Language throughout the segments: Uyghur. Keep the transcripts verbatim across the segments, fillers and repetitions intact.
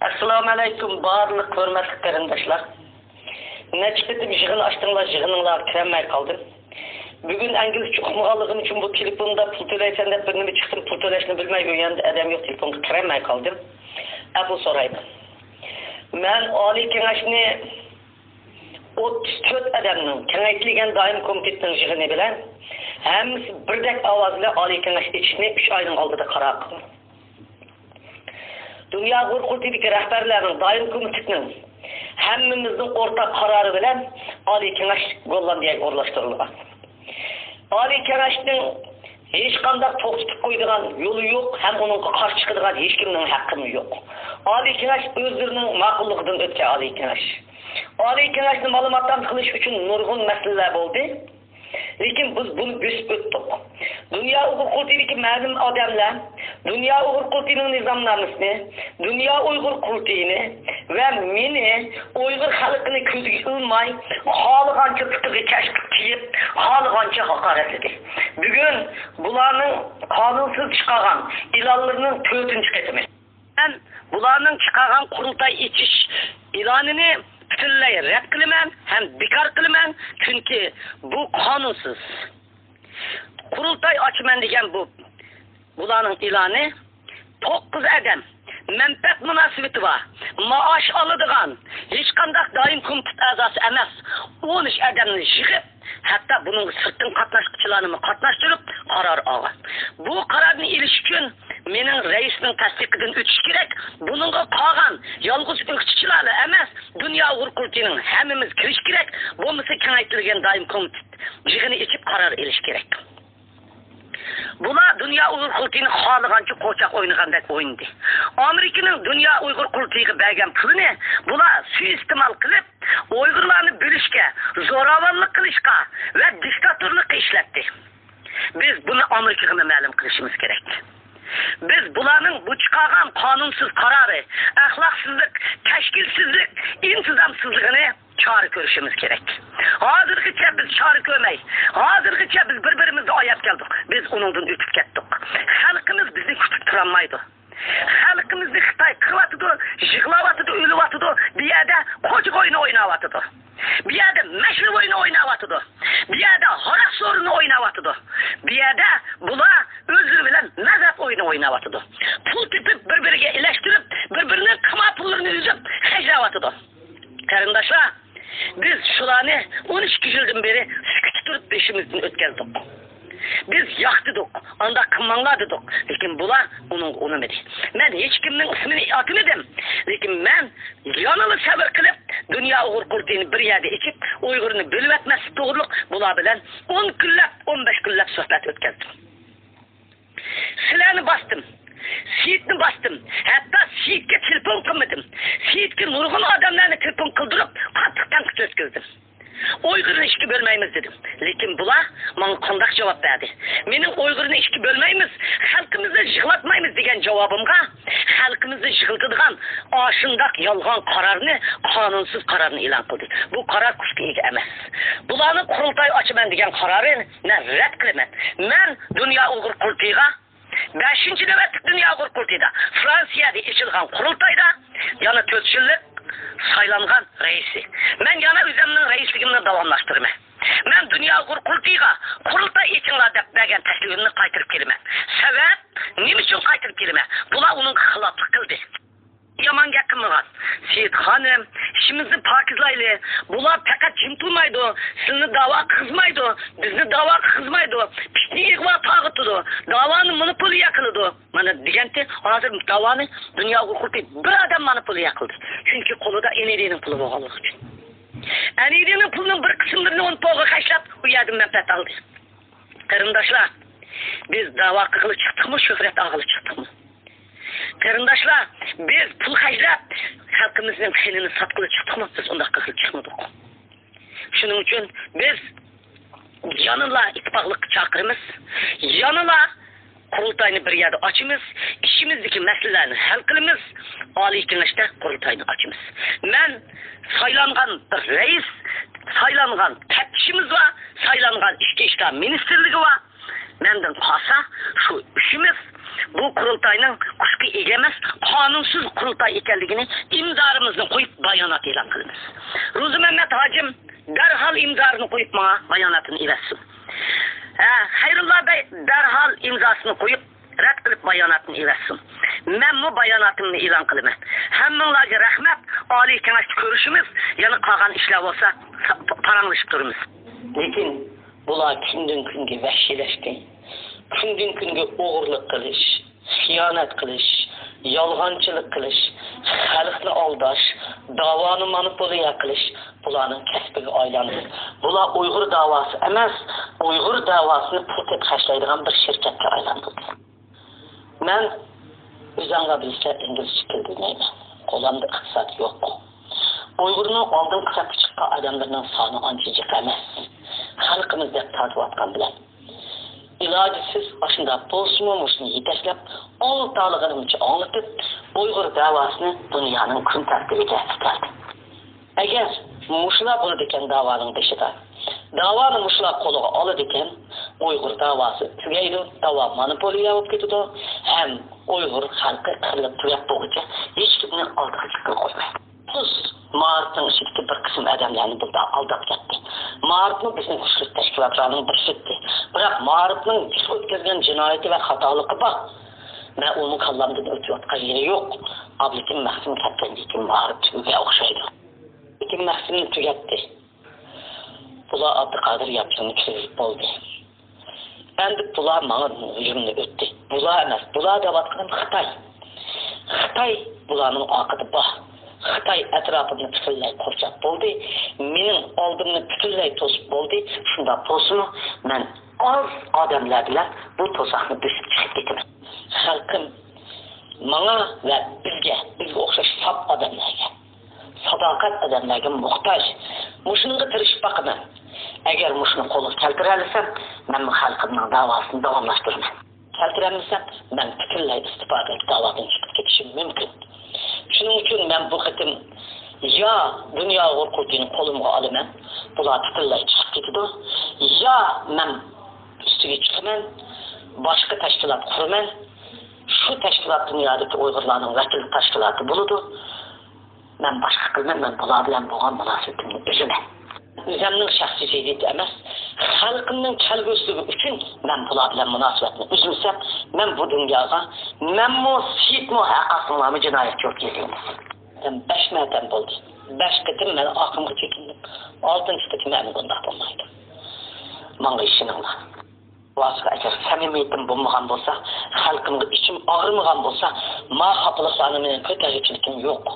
ئەسسالامۇئەلەيكۇم، بارلىق ھۆرمەتلىك قېرىنداشلار. نەچچە قېتىم يىغىن ئاچتىڭلار، يىغىنىڭلارغا كىرەلمەي قالدىم. بۈگۈن ئىنگلىزچە ئۇقمىغانلىقىم ئۈچۈن بۇ تېلېفوندا پۇل تۆلەيسەن دەپ بىر نېمە چىقتىم، پۇل تۆلەشنى بىلمەي ئۆيەمدە ئادەم يوق، تېلېفونغا كىرەلمەي قالدىم. ئەپۇ سورايمەن. مەن ئالىي كېڭەشنى ئوتتۇز تۆت ئادەمنىڭ كېڭەيتىلگەن دائىم كومىتېتنىڭ يىغىنى بىلەن ھەممىسى بىردەك ئاۋاز بىلەن ئالىي كېڭەش ئېچىشنى ئۈچ ئاينىڭ ئالدىدا قارار قىلدى. دۇنيا ئۇيغۇر قۇرۇلتىيىدىكى رەھبەرلەرنىڭ دائىم كومىتېتىنىڭ ھەممىمىزنىڭ ئورتاق قارارى بىلەن ئالىي كېڭەش گوللاندىيەگە ئورۇنلاشتۇرۇلغان. ئالىي كېڭەشنىڭ ھېچقانداق توختىتىپ قويىدىغان يولى يوق ھەم ئۇنىڭغا قارشى چىقىدىغان ھېچكىمنىڭ ھەققىمۇ يوق. ئالىي كېڭەش ئۆزلىرىنىڭ ماقۇللۇقىدىن ئۆتكەن ئالىي كېڭەش. ئالىي كېڭەشنى مالىماتاند قىلىش ئۈچۈن نۇرغۇن مەسىلىلەر بولدى. لېكىن بىز بۇنى بۆسۈپ ئۆتتۇق. دۇنيا ئۇيغۇر قۇرۇلتىيىدىكى مەلۇم ئادەملەر دۇنيا ئۇيغۇر قۇرۇلتىيىنىڭ نىزامنامىسىنى، دۇنيا ئۇيغۇر قۇرۇلتىيىنى ۋە مېنى ئۇيغۇر خەلقىنى كۆزىگە ئىلماي، خالىغانچە پۇتىغا كەشتە كىيىپ، خالىغانچە ھاقارەتلىدى. بۈگۈن بۇلارنىڭ قانۇنسىز چىقارغان ئېلانلىرىنىڭ تۆتىنچى قېتىمى. مەن بۇلارنىڭ چىقارغان قۇرۇلتاي ئېچىش ئېلانىنى پۈتۈنلەي رەت قىلىمەن ھەم بىكار قىلىمەن، چۈنكى بۇ قانۇنسىز. قۇرۇلتاي ئاچىمەن دېگەن بۇ، بۇلارنىڭ ئېلانى توققۇز ئادەم مەنپەئەت مۇناسىۋىتى بار، مائاش ئالىدىغان، ھېچقانداق دائىم كومىتېت ئەزاسى ئەمەس، ئون ئۈچ ئادەمنى يىغىپ، ھەتتا بۇنىڭغا سىرتتىن قاتناشقۇچىلارنىمۇ قاتناشتۇرۇپ قارار ئالغان. بۇ قارارنى ئېلىش ئۈچۈن مېنىڭ رەئىسنىڭ تەستىقىدىن ئۆتۈش كېرەك. بۇنىڭغا قالغان يالغۇز ئۆكتىچىلارلا ئەمەس، دۇنيا ئۇيغۇر قۇرۇلتىيىنىڭ ھەممىمىز كىرىش كېرەك. بولمىسا كېڭەيتىلگەن دائىم كومىتېت يىغىنى ئېچىپ قارار ئېلىش كېرەك. بۇلار دۇنيا ئۇيغۇر قۇرۇلتىيىنى خالىغانچە قوچاق ئوينىغاندەك ئوينىدى. ئامېرىكىنىڭ دۇنيا ئۇيغۇر قۇرۇلتىيىغا بەرگەن پۇلىنى بۇلار سۇيىئىستېمال قىلىپ، ئۇيغۇرلارنى بۆلۈشكە، زوراۋانلىق قىلىشقا ۋە دىكتاتورلۇققا ئىشلەتتى. بىز بۇنى ئامېرىكىغىمۇ مەلۇم قىلىشىمىز كېرەك. بىز بۇلارنىڭ بۇ چىقارغان قانۇنسىز قارارى، ئەخلاقسىزلىق، تەشكىلسىزلىك، ئىنتىزامسىزلىقىنى چارە كۆرۈشىمىز كېرەك. ھازىرغىچە بىز چارە كۆرمەي، ھازىرغىچە بىز بىر-بىرىمىزنى ئاياپ كەلدۇق. بىز ئۇنىڭدىن ئۆتۈپ كەتتۇق. خەلقىمىز بىزنى كۈتۈپ تۇرالمايدۇ. خەلقىمىزنى خىتاي قىرىۋاتىدۇ، يىغلاۋاتىدۇ، ئۆلۈۋاتىدۇ، بۇ يەردە قوچاق ئويۇنى ئويناۋاتىدۇ. بۇ يەردە مەشرەپ ئويۇنى ئويناۋاتىدۇ. بۇ يەردە ھاراق سورۇنى ئويناۋاتىدۇ. بۇ يەردە بۇلار ئۆزلىرى بىلەن مەزھەپ ئويۇنى ئويناۋاتىدۇ. پۇل تېپىپ، بىر-بىرىگە ئىلەشتۈرۈپ، بىر-بىرىنىڭ قىمار پۇللىرىنى ئۈزۈپ خەجلەۋاتىدۇ. قېرىنداشلار، بىز شۇلارنى ئون ئىككى يىلدىن بېرى سۈكۈتتە تۇرۇپ بېشىمىزدىن ئۆتكۈزدۇق. بىز ياق دېدۇق، ئانداق قىلماڭلار دېدۇق. لېكىن بۇلار ئۇنىڭغا ئۇنىمىدى. مەن ھېچكىمنىڭ ئىسمىنى ئاتىمىدىم. لېكىن مەن يەنىلا سەۋر قىلىپ، دۇنيا ئۇيغۇر قۇرۇلتىيىنى بىر يەردە ئېچىپ، ئۇيغۇرنى بۆلۈۋەتمەسلىك توغرۇلۇق بۇلار بىلەن ئون كۈنلەپ، ئون بەش كۈنلەپ سۆھبەت ئۆتكۈزدۈم. سىلەرنى باستىم. سېيىتنى باستىم. ھەتتا سېيىتكە تېلېفون قىلمىدىم. سېيىتكە نۇرغۇن ئادەملەرنى تېلېفون قىلدۇرۇپ، قاتتىق تەنقىد ئۆتكۈزدۈم. ئۇيغۇرنى ئىككى بۆلمەيمىز دېدىم. لېكىن بۇلار ماڭا قانداق جاۋاب بەردى؟ مېنىڭ ئۇيغۇرنى ئىككى بۆلمەيمىز، خەلقىمىزنى يىغلاتمايمىز دېگەن جاۋابىمغا، خەلقىمىزنى يىغلىتىدىغان ئاشۇنداق يالغان قارارنى، قانۇنسىز قارارنى ئېلان قىلدى. بۇ قارار كۈچكە ئىگە ئەمەس. بۇلارنىڭ قۇرۇلتاي ئاچىمەن دېگەن قارارىنى مەن رەت قىلىمەن. مەن دۇنيا ئۇيغۇر قۇرۇلتىيىغا بەشىنچى نۆۋەتلىك دۇنيا ئۇيغۇر قۇرۇلتىيىدا، فرانسىيەدە ئېچىلغان قۇرۇلتايدا يەنە تۆت يىللىق سايلانغان رەئىسى. مەن يەنە ئۆزۈمنىڭ رەئىسلىكىمنى داۋاملاشتۇرىمەن. مەن دۇنيا ئۇيغۇر قۇرۇلتىيىغا قۇرۇلتاي ئېچىڭلار دەپ بەرگەن تەكلىپىمنى قايتۇرۇپ كېلىمەن. سەۋەب؟ نېمە ئۈچۈن قايتۇرۇپ كېلىمەن؟ بۇلار ئۇنىڭغا خىلاپلىق قىلدى. يامان گەپ قىلمىغان. سېيىت خانىم، ئىشىمىزنى پاكىزلايلى. بۇلار پەقەت جىم تۇرمايدۇ، سىلىنى داۋا قىلغۇزمايدۇ، بىزنى داۋا قىلغۇزمايدۇ، پىتنە ئىغۋا تارقىتىدۇ. داۋانى مونوپولىيە قىلىدۇ. مانا دېگەنتى، ھازىر داۋانى دۇنيا ئۇيغۇر قۇرۇلتىيى بىر ئادەم مونوپولىيە قىلدى. چۈنكى قولىدا ئېنىدىنىڭ پۇلى بولغانلىقى ئۈچۈن. ئەنىدىنىڭ پۇلىنىڭ بىر قىسىملىرىنى ئون پوغا خەجلەپ، ئۇ يەردىن مەنپەئەت ئالدى. قېرىنداشلار، بىز داۋا قىلغىلى چىقتۇقمۇ، شۆھرەت ئالغىلى چىقتۇقمۇ؟ قېرىنداشلار، بىز پۇل خەجلەپ، خەلقىمىزنىڭ قېنىنى ساتقىلى چىقتۇقمۇ؟ بىز ئۇنداق قىلغىلى چىقمىدۇق. شۇنىڭ ئۈچۈن بىز يەنىلا ئىتتىپاقلىققا چاقىرىمىز، يەنىلا قۇرۇلتاينى بىر يەردە ئاچىمىز، ئىچىمىزدىكى مەسىلىلەرنى ھەل قىلىمىز، ئالىي كېڭەشتە قۇرۇلتاينى ئاچىمىز. مەن سايلانغان بىر رەئىس، سايلانغان تەپتىشىمىز بار، سايلانغان ئىچكى ئىشلار مىنىستىرلىكى بار. مەندىن قالسا، شۇ ئۈچىمىز بۇ قۇرۇلتاينىڭ قۇشقا ئىگە ئەمەس، قانۇنسىز قۇرۇلتاي ئىكەنلىكىنى ئىمزالىرىمىزنى قويۇپ بايانات ئېلان قىلىمىز. روزى مەمەت ھاجىم دەرھال ئىمزالىرىنى قويۇپ ماڭا باياناتىنى ئېلەتسۇن. ھە، خەيرۇللا بەي دەرھال ئىمزاسىنى قويۇپ رەت قىلىپ باياناتنى ئېلەتسۇن. مەنمۇ باياناتىمنى ئېلان قىلىمەن. ھەممىڭلارگە رەھمەت. ئالىي كېڭەشتە كۆرۈشىمىز. يەنە قالغان ئىشلار بولسا پا-، پاراڭلىشىپ تۇرىمىز. لېكىن بۇلار كۈندىن-كۈنگە ۋەھشىيلەشتى. كۈندىن-كۈنگە ئوغرىلىق قىلىش، خىيانەت قىلىش، يالغانچىلىق قىلىش، خەلقنى ئالداش، داۋانى مونوپولىيە قىلىش بۇلارنىڭ كەسپىگە ئايلاندى. بۇلار ئۇيغۇر داۋاسى ئەمەس، ئۇيغۇر داۋاسىنى پۇل تېپىپ خەجلەيدىغان بىر شىركەتكە ئايلاندۇردى. مەن ئۆزۈڭلار بىلسە ئىنگلىزچە تىل بىلمەيمەن. قولۇمدا ئىقتىساد يوق. ئۇيغۇرنىڭ ئالدىنقى سەپكە چىققان ئادەملىرىنىڭ سانى ئانچە جىق ئەمەس. خەلقىمىز دەپ تارتىۋاتقان بىلەن. ئىلاجىسىز ئاشۇنداق بولسىمۇ مۇشۇنى يېتەكلەپ، ئالتالىغىنىمچە ئاڭلىتىپ، ئۇيغۇر دەۋاسىنى دۇنيانىڭ كۈن تەرتىپىگە ئەكەلدى. ئەگەر مۇشۇلار بولىدىكەن داۋانىڭ بېشىدا، داۋانى مۇشۇلار قولىغا ئالىدىكەن، ئۇيغۇر داۋاسى تۈگەيدۇ، داۋا مونوپولىيە بولۇپ كېتىدۇ ھەم ئۇيغۇر خەلقى قىرىلىپ تۈگەپ بولغۇچە ھېچكىمنى ئالدىغا چىققىلى قويمايدۇ. تۇز مائارىپنىڭ ئىچىدىكى بىر قىسىم ئادەملەرنى بۇنداق ئالداپ كەتتى. مائارىپمۇ بىزنىڭ كۈچلۈك تەشكىلاتلارنىڭ بىرسى ئىدى. بىراق مائارىپنىڭ ئۆتكۈزگەن جىنايىتى ۋە خاتالىقى بار. مەن ئۇنىڭ كاللامدىن ئۆتۈۋاتقان يېرى يوق. ئابلىكىم مەخسۇم كەتكەندىن كېيىن مائارىپ تۈگىگەن ئوخشايدۇ. لېكىن مەخسۇمنى تۈگەتتى. بۇلار ئابدۇقادىر ياپچاننى كىرگۈزۈپ بولدى. ئەمدى بۇلار ماڭا ھۇجۇمنى ئۆتتى. بۇلار ئەمەس، بۇلار دەۋاتقىنىم خىتاي. خىتاي بۇلارنىڭ ئارقىدا بار. خىتاي ئەتراپىمنى پۈتۈنلەي قورشاپ بولدى. مېنىڭ ئالدىمنى پۈتۈنلەي توسۇپ بولدى. شۇنداق بولسىمۇ، مەن ئاز ئادەملەر بىلەن بۇ توساقنى بۆسۈپ چىقىپ كېتىمەن. خەلقىم ماڭا ۋە بىزگە، بىزگە ئوخشاش ساپ ئادەملەرگە، ساداقەت ئادەملەرگە موھتاج. مۇشۇنىڭغا تىرىشىپ باقىمەن. ئەگەر مۇشۇنى قولغا كەلتۈرەلىسەم، مەنمۇ خەلقىمنىڭ داۋاسىنى داۋاملاشتۇرىمەن. كەلتۈرەلمىسەم، مەن پۈتۈنلەي ئىستېپا بېرىپ داۋادىن چىقىپ كېتىشىم مۇمكىن. شۇنىڭ ئۈچۈن مەن بۇ قېتىم يا دۇنيا ئۇيغۇر قۇرۇلتىيىنى قولۇمغا ئالىمەن، بۇلار پۈتۈنلەي چىقىپ كېتىدۇ، يا مەن ئۈستىگە چىقىمەن، باشقا تەشكىلات قۇرىمەن. شۇ تەشكىلات دۇنيادىكى ئۇيغۇرلارنىڭ ۋەكىل تەشكىلاتى بولىدۇ. مەن باشقا قىلىمەن، مەن بۇلار بىلەن بولغان مۇناسىۋىتىمنى ئۈزىمەن. ئۆزۈمنىڭ شەخسىي زىددىيىتى ئەمەس، خەلقىمنىڭ كەلگۈسىلىكى ئۈچۈن مەن بۇلار بىلەن مۇناسىۋەتنى ئۈزمىسەم، مەن بۇ دۇنياغا مەنمۇ، سېيىتمۇ، ھەر قايسىڭلارمۇ جىنايەتچى بولۇپ يېزىلىمىز. بەش مەتەم بولدى. بەش قېتىم مەن ئاخىرىمغا چېكىندىم. ئالتىنچى قېتىم ئەمدى بۇنداق بولمايدۇ. ماڭا ئىشىنىڭلار. ۋاسىتە ئەگەر سەمىمىيىتىم بولمىغان بولسا، خەلقىمغا ئىچىم ئاغرىمىغان بولسا، ما خاپىلىقلارنى مېنىڭ كۆتەرگۈچىلىكىم يوق.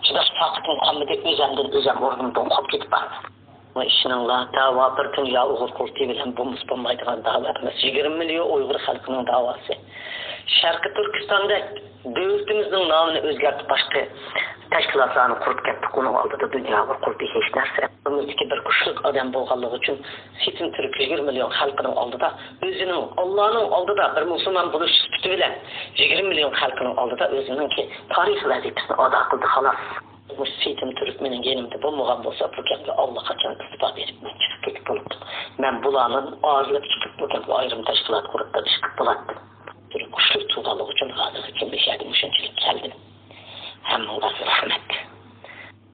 چىداش تاقىتىم قالمىدى، ئۆزەمدىن ئۆزەم ئورنۇمدىن قوپۇپ كېتىپ بارىمەن. ۋە ئىشىنىڭلار، دەۋا بىر دۇنيا ئۇيغۇر قۇرۇلتىيى بىلەن بولمىسا بولمايدىغان دەۋا ئەمەس، يىگىرمە مىليون ئۇيغۇر خەلقىنىڭ دەۋاسى. شەرقىي تۈركىستاندەك دۆلىتىمىزنىڭ نامىنى ئۆزگەرتىپ، باشقا تەشكىلاتلارنى قۇرۇپ كەتتۇق، ئۇنىڭ ئالدىدا دۇنيا ئۇيغۇر قۇرۇلتىيى ھېچ نەرسە. ئۆمرىدىكى بىر كۈچلۈك ئادەم بولغانلىقى ئۈچۈن، سېيىت تۈرك يىگىرمە مىليون خەلقىنىڭ ئالدىدا، ئۆزىنىڭ ئاللانىڭ ئالدىدا بىر مۇسۇلمان بولۇش سۈپىتى بىلەن يىگىرمە مىليون خەلقىنىڭ ئالدىدا ئۆزىنىڭكى تارىخىي ۋەزىپىسىنى ئادا قىلدى، خالاس. مۇشۇ سېيىت تۈرك مېنىڭ يېنىمدا بولمىغان بولسا، بۇ گەپكە ئاللىقاچان ئىستېپا بېرىپ مەن چىقىپ كېتىپ بولاتتىم. مەن بۇلارنىڭ ئايرىلىپ چىقىپ، بۇ گەپكە ئايرىم تەشكىلات قۇرۇپ بېرىش قىلىپ بولاتتىم. تۈرك كۈچلۈك تۇرغانلىقى ئۈچۈن ھازىرغىچە مۇشۇ يەردە مۇشۇنچىلىك كەلدىم. ھەممىڭلارغا رەھمەت.